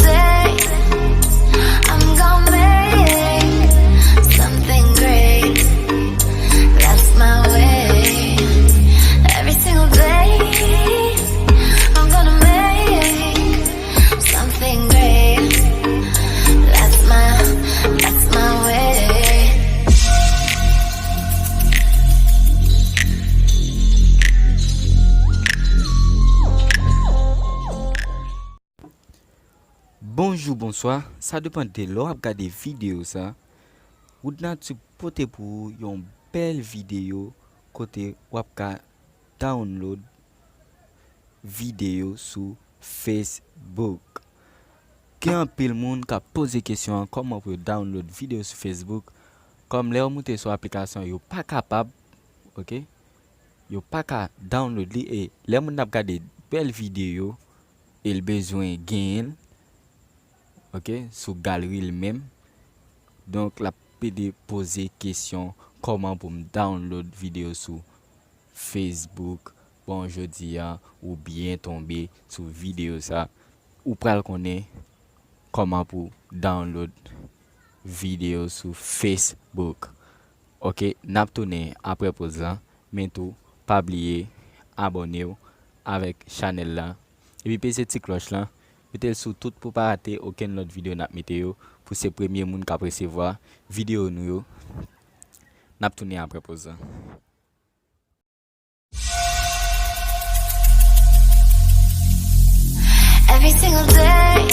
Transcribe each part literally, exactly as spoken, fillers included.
Day, I'm gonna make something great. That's my way. Every single day, I'm gonna make something great. That's my, that's my way. Bonjou, bonswa. Sa depann de lè w ap gade videyo sa. Woodnat Tube pote pou ou yon bèl videyo kote w ap ka download videyo sou Facebook. Gen anpil moun k ap poze kesyon an kòman pou yo download videyo sou Facebook. Kòm lè yo moute sou aplikasyon, yo pa kapab, oke? Yo pa ka download li e lè moun nan ap gade bèl videyo e l bezwen genyen l, oke, sou galri l menm. Donk, l ap pede poze kesyon kòman pou m download videyo sou Facebook. Bon, jodi a, ou byen tonbe sou videyo sa. Ou pral konnen kòman pou download videyo sou Facebook. Oke, n ap tounen apre poz lan, men tou, pa bliye abòne w avèk chanèl la, epi peze ti klòch lan, mete l sou tout pou pa rate okenn lòt videyo n ap mete yo, pou se premye moun k ap resevwa videyo nou yo. N ap tounen apre poz lan. Every single day,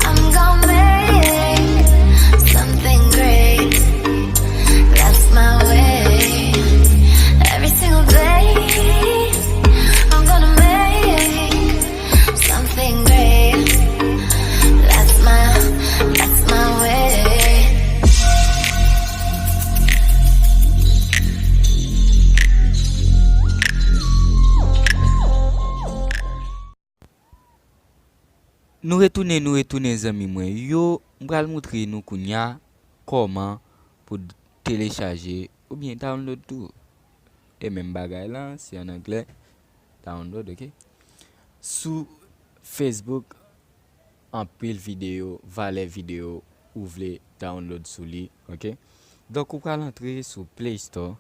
I'm gonna make something great. That's my way. Every single day, I'm gonna make something great. That's my, that's my way. Nou retounen, nou retounen, zanmi mwen yo. M pral moutre nou kounya kòman pou telechaje oubyen download tou. E menm bagay la, se an anglè, download, oke? Sou Facebook, anpil videyo, valè videyo ou vle download sou li, oke? Donk, ou pral antre sou Play Store,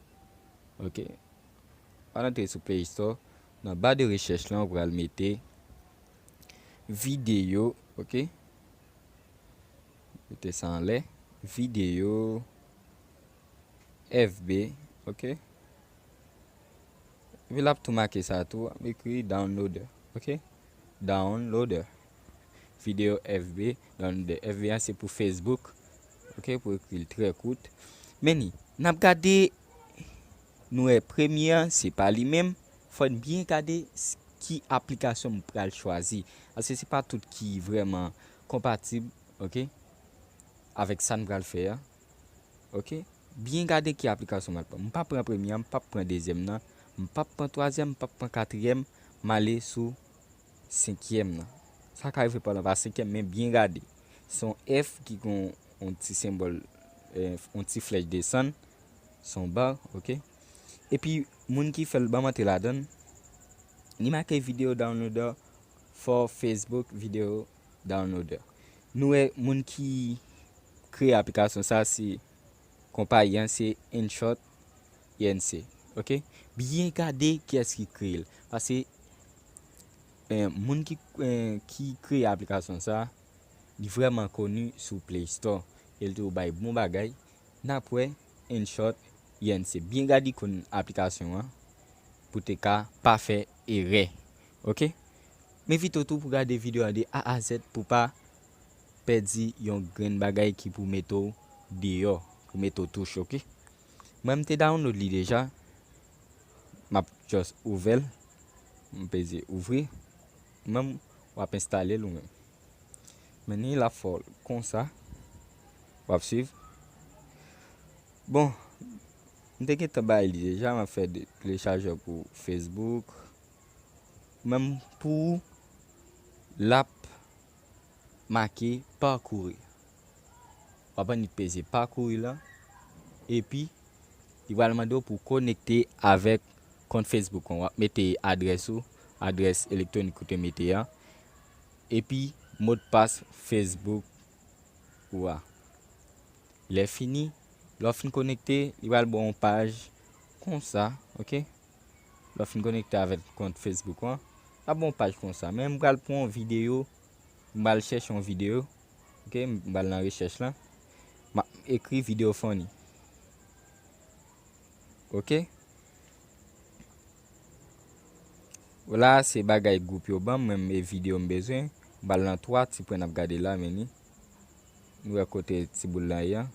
oke? Ou pral antre sou Play Store, nan ba de rechèch lan, ou pral mete videyo, oke? Mete sa anlè, videyo F B, oke? Epi l ap tou make sa tou, ap ekri downloader, oke? Downloader. Videyo F B, downloader. F B a se pou Facebook, oke? Pou ekri l trè kout. Men ni, n ap gade, nou wè premye an, se pa li menm. Fò n byen gade s-, ki aplikasyon m pral chwazi. Paske se pa tout ki vrèman konpatib, oke? Avèk sa n pral fè a. Oke? Byen gade ki aplikasyon m ap pran. M p ap pran premye an, m p ap pran dezyèm nan, m p ap pran twazyèm, m p ap pran katriyèm, m ale sou senkyèm nan. Sa ka rive pandan pa senkyèm, men byen gade. Se yon F ki gen yon ti senbòl, eh, yon ti flèch desann, se yon ba, oke? Epi, moun ki fè l, ban m antre ladan l, li make video downloader for Facebook video downloader. Nou wè moun ki kreye aplikasyon sa, se konpayi an, se InShot I N C. Oke? Byen gade kiyès ki kreye l. Paske, eh, moun ki, eh, ki kreye aplikasyon sa, li vrèman koni sou Play Store. E l tou bay bon bagay. N ap wè InShot I N C. Byen gade ikòn aplikasyon an pou te ka pa fè erè. Oke? M envite w tou pou gade videyo a de A a Z pou pa pèdi yon grenn bagay ki pou mete w deyò, pou mete w touche, oke? Mwen, m te download li deja. M ap just ouvè l. M peze ouvri. Menm w ap enstale l ou menm. Men ni l ap fè w konsa. W ap swiv. Bon, m te gentan bay li deja, m ap fè de, telechajè pou Facebook. Menm pou ou, l ap make parcourir. W ap annik peze parcourir la, epi li pral mande w pou w konekte avèk kont Facebook ou. W ap mete adrès ou, adrès elektwonik ou te mete a, epi modpas Facebook ou a. Lè fini, lè w fin konekte, li pral ba w yon paj konsa, oke? Lè w fin konekte avèk kont Facebook ou an, l ap ba w yon paj konsa. Men m pral pran yon videyo, m pral chèche yon videyo, oke? M pral nan rechèch lan. M ap ekri videyo funny. Oke? La, se bagay gwoup yo ban m, men e videyo m bezwen. M pral nan twa ti pwen n ap gade la, men ni. Nou wè kote ti boul lan ye a.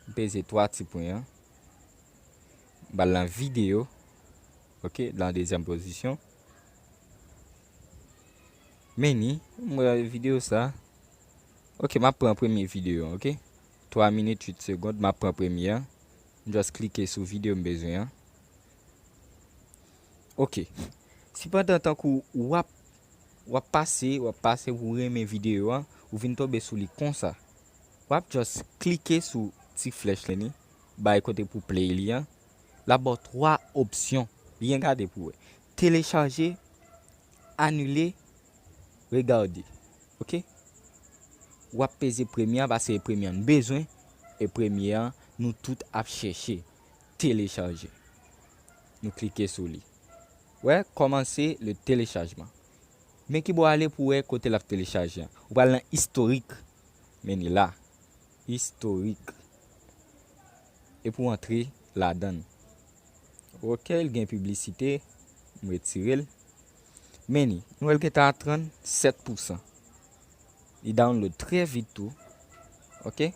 M peze twa ti pwen an. M pral nan videyo. Oke, nan dezyèm pozisyon. Men ni, m wè videyo sa. Oke, m ap pran premye videyo an, oke? Twa minit uit segond, m ap pran premye an. M just klike sou videyo m bezwen an. Oke. Sipandan, tankou w ap, w ap pase, w ap pase, ou renmen videyo an, ou vin tonbe sou li konsa. W ap just klike sou ti flèch la ni, bay kote pou play li an. L ap ba w twa opsyon. Byen gade pou w wè. Telechaje, anile, regarde. Oke? W ap peze premye an, paske e premye an n bezwen, e premye an nou tout ap chèche. Telechaje. Nou klike sou li. Wè, kòmanse le téléchargement. Men ki bò ale pou wè kote l ap telechaje an. Ou pral nan istorik. Men ni la. Istorik. Epi w antre ladan l. Oke, l gen piblisite. M retire l. Men ni, nou wè l gentan a trannsèt pousan. Li download trè vit tou. Oke?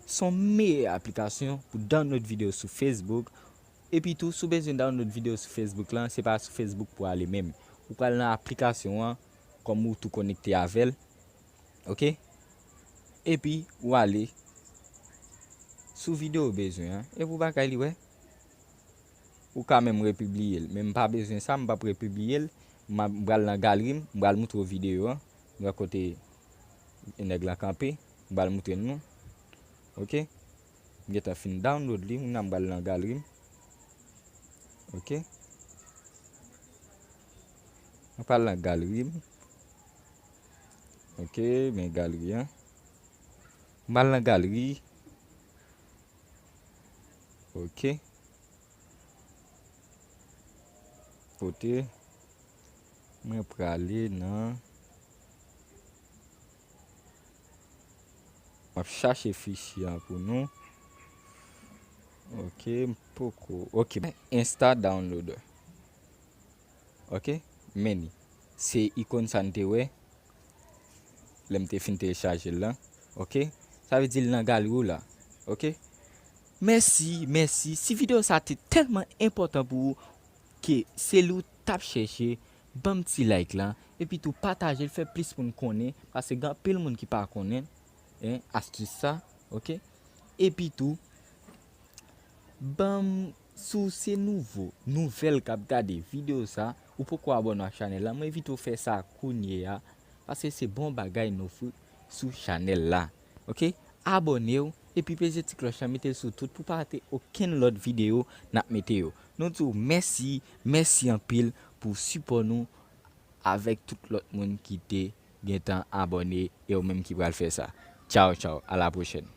Se yon meyè aplikasyon pou download videyo sou Facebook. Epi tou, si w bezwen download videyo sou Facebook lan, se pa sou Facebook pou ale menm. Ou pral nan aplikasyon an, kòm ou tou konekte avè l. Oke? Epi, ou ale sou videyo ou bezwen an. Epi ou pa kay li, wè. Ou ka menm repibliye l. Men m pa bezwen sa, m p ap repibliye l. M ap, m pral nan galri m, m pral moutre w videyo an. M wè kote nèg lan kanpe. M pral moutre nou. Oke? M gentan fin download li, kounye a m pral nan galri m. Oke? M pral nan galri m. Oke, men galri an. M pral nan galri. Oke. Kote mwen prale nan, m ap chache fichye an pou nou. Oke, m poko. Oke, Insta downloader. Oke, men ni. Se ikòn sa n te wè lè m te fin telechaje l lan. Oke? Sa vle di l nan galri w la. Oke? Mèsi, mèsi. Si videyo sa te tèlman enpòtan pou ou, ke se li w t ap chèche, ban m ti like la. Epi tou, pataje l, fè plis moun konnen, paske gen anpil moun ki pa konnen, en, astis sa. Oke? Epi tou, ban m, si w se nouvo, nouvèl k ap gade videyo sa, ou poko abòne ak chanèl la, mwen envite w fè sa kounye a, paske se bon bagay n ofri sou chanèl la. Oke? Abòne w, epi peze ti klòch la, mete l sou tout pou pa rate okenn lòt videyo n ap mete yo. Nou di w mèsi, mèsi anpil pou sipò nou avèk tout lòt moun ki te gentan abòne e ou menm ki pral fè sa. Tchaw, tchaw, a la pwochèn.